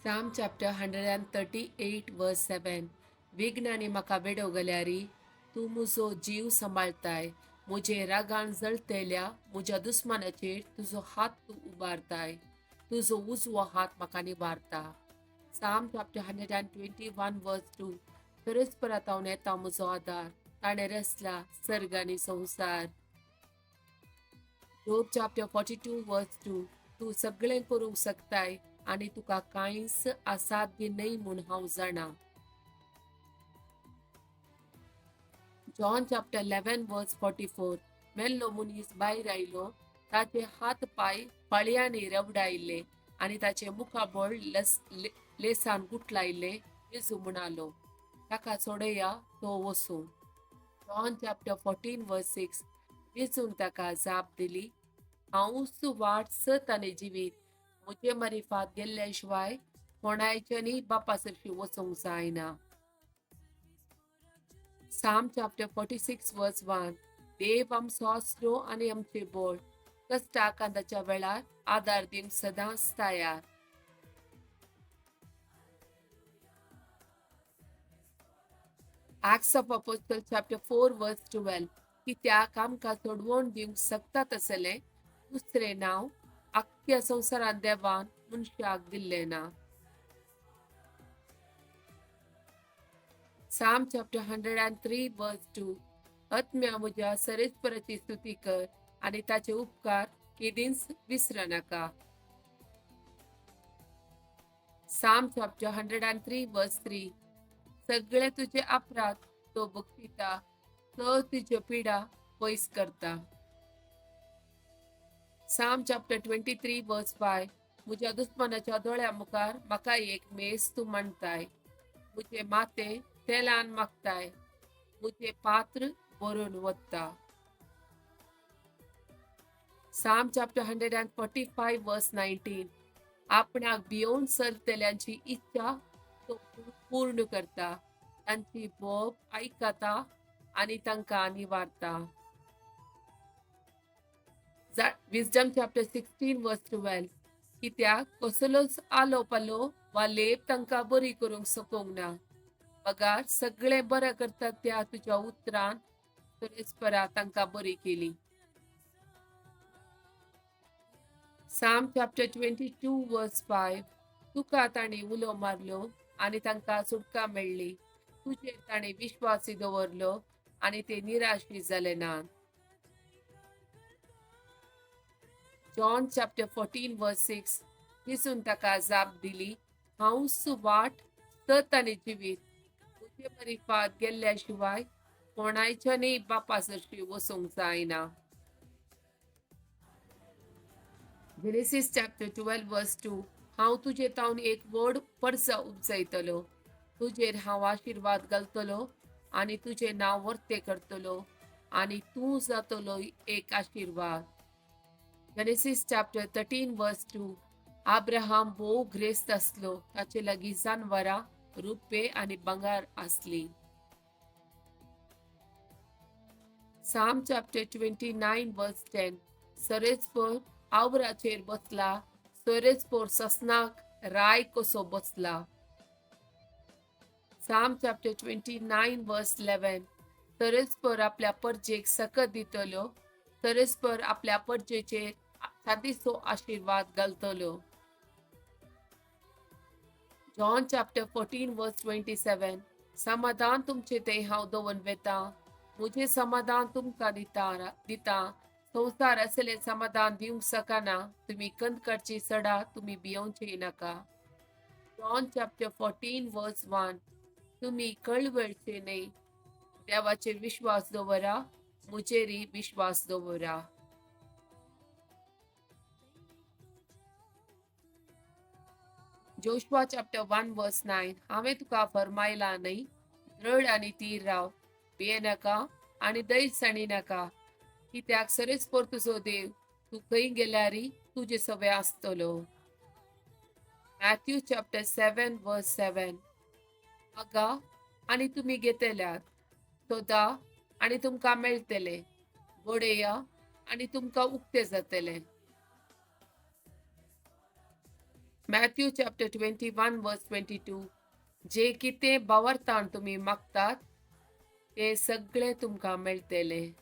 Psalm chapter 138 verse 7. विघ्नांनी म्हाका वेडो गेल्यारी तूं म्हजो जीव सांबाळताय. म्हजे रागान जळतेल्या म्हज्या दुस्मानाचेर तुजो हात तूं उबारताय. तुजो उजवो हात म्हाका निवारता. Psalm chapter 121 verse 2. परस्परांत येता म्हजो आदार, ताणें रचला सर्ग आनी संवसार. Job chapter 42 verse 2. तूं सगळें करूंक शकताय आनी तुका कांयच असाध्य न्हय म्हूण हांव जाणा. John chapter 11 verse 44. मेल्लो मनीस भायर आयलो, ताचे हात पांय फळयांनी रवडायले आनी ताचे मुखाबळ लेसान गुठलायले. जेजू म्हणालो, ताका सोडया, तो वसूं. John chapter 14 verse 6. जेजून ताका जाप दिली, हांवूच वाट, सत आनी जिवीत. म्हजे मारिफात गेल्ल्या शिवाय कोणायच्यानी बापा सरशी वचूंक जायना. Psalm chapter 46 verse 1. देव आमचो आसरो आनी आमचें बळ, कश्टा कांदाच्या वेळार आदार दिवंक सदांच तयार. Acts of Apostle chapter 4 verse 12. कित्याक आमकां सोडवण दिवंक शकता तसलें दुसरें नांव आख्ख्या संवसारांत देवान मनशाक दिल्लें ना. Psalm chapter 103 verse 2. आत्म्या म्हज्या सरेस्पराची स्तुती कर आनी ताचे उपकार केदींच विसरनाका. Psalm chapter 103 verse 3. सगळे तुजे अपराध तो बक्षिता, तो तुज्यो पिडा पयस करता. Psalm chapter 23 verse 5. म्हज्या दुस्मानाच्या दोळ्या मुखार म्हाका एक मेज तूं मांडताय. म्हजें माथें तेलान मागताय. म्हजें पात्र भरून वता. Psalm chapter 145 verse 19. आपणाक भियोवन सरतल्यांची इच्छा तो पूर्ण करता, तांची बोब आयकता आनी तांकां निवारता. Wisdom chapter 16 verse 12. कित्याक कसलोच आलो पालो वा लेप तांकां बरी करूंक शकूंक ना, बगार सगळें बरें करतात त्या तुज्या उतरान परस्परा तांकां बरी केली. Psalm chapter 22 verse 5. तुका तांणी उलो मारलो आनी तांकां सुटका मेळ्ळी. तुजेर तांणी विश्वासी दवरलो आनी ते निराशी जाले नात. John chapter 14 verse 6. जेजून ताका जाप दिली, हांवूच वाट, सत आनी जिवीत. म्हजे मारिफात गेल्ल्या शिवाय कोणायच्यानय बापा सरशी वचूंक जायना. Genesis chapter 12 verse 2. हांव तुजे तावन एक व्हड परसा उपजयतलो. तुजेर हांव आशिर्वाद घालतलो आनी तुजें नांव वर्तें करतलो आनी तूं जातलो एक आशिर्वाद. Genesis chapter 13 verse 2. Abraham भोव ग्रेस्त आसलो. ताचे लागीं जानवरां, रुपे आनी भांगर आसली. Psalm chapter 29 verse 10. सरेस्पर आवराचेर बसला, सरेस्पर ससनाक राय कसो बसला. Psalm chapter 29 verse 11. सरस्पर आपल्या परजेक सकत दितलो, सरस्पर आपल्या परजेचेर सादीचो आशिर्वाद घालतलो. John chapter 14 verse 27. समाधान तुमचे ते हांव दवरून वेता, म्हजें समाधान तुमकां दिता. संवसार असलें समाधान दिवंक शकना. तुमी कंद काडची सडा, तुमी भियोवचे नाका. John chapter 14 verse 1. तुमी कळवळचे न्हय. देवाचेर विश्वास दवरा, म्हजेरय विश्वास दवरा. Joshua chapter 1 verse 9. हांवें तुका फरमायला न्हय, दृढ आनी थीर राव, भियेनाका आनी धैर्य सांडी नाका. कित्याक सरेस्पर तुजो देव तूं खंय गेल्यारय तुजे सवे आसतलो. Matthew chapter 7 verse 7. मागा आनी तुमी घेतल्यात, सोदा आनी तुमकां मेळटलें, बडया आनी तुमकां उक्तें जातलें. Matthew chapter 21 verse 22, जे कितें भावार्थान तुमी मागतात तें सगळें तुमकां मेळटलें.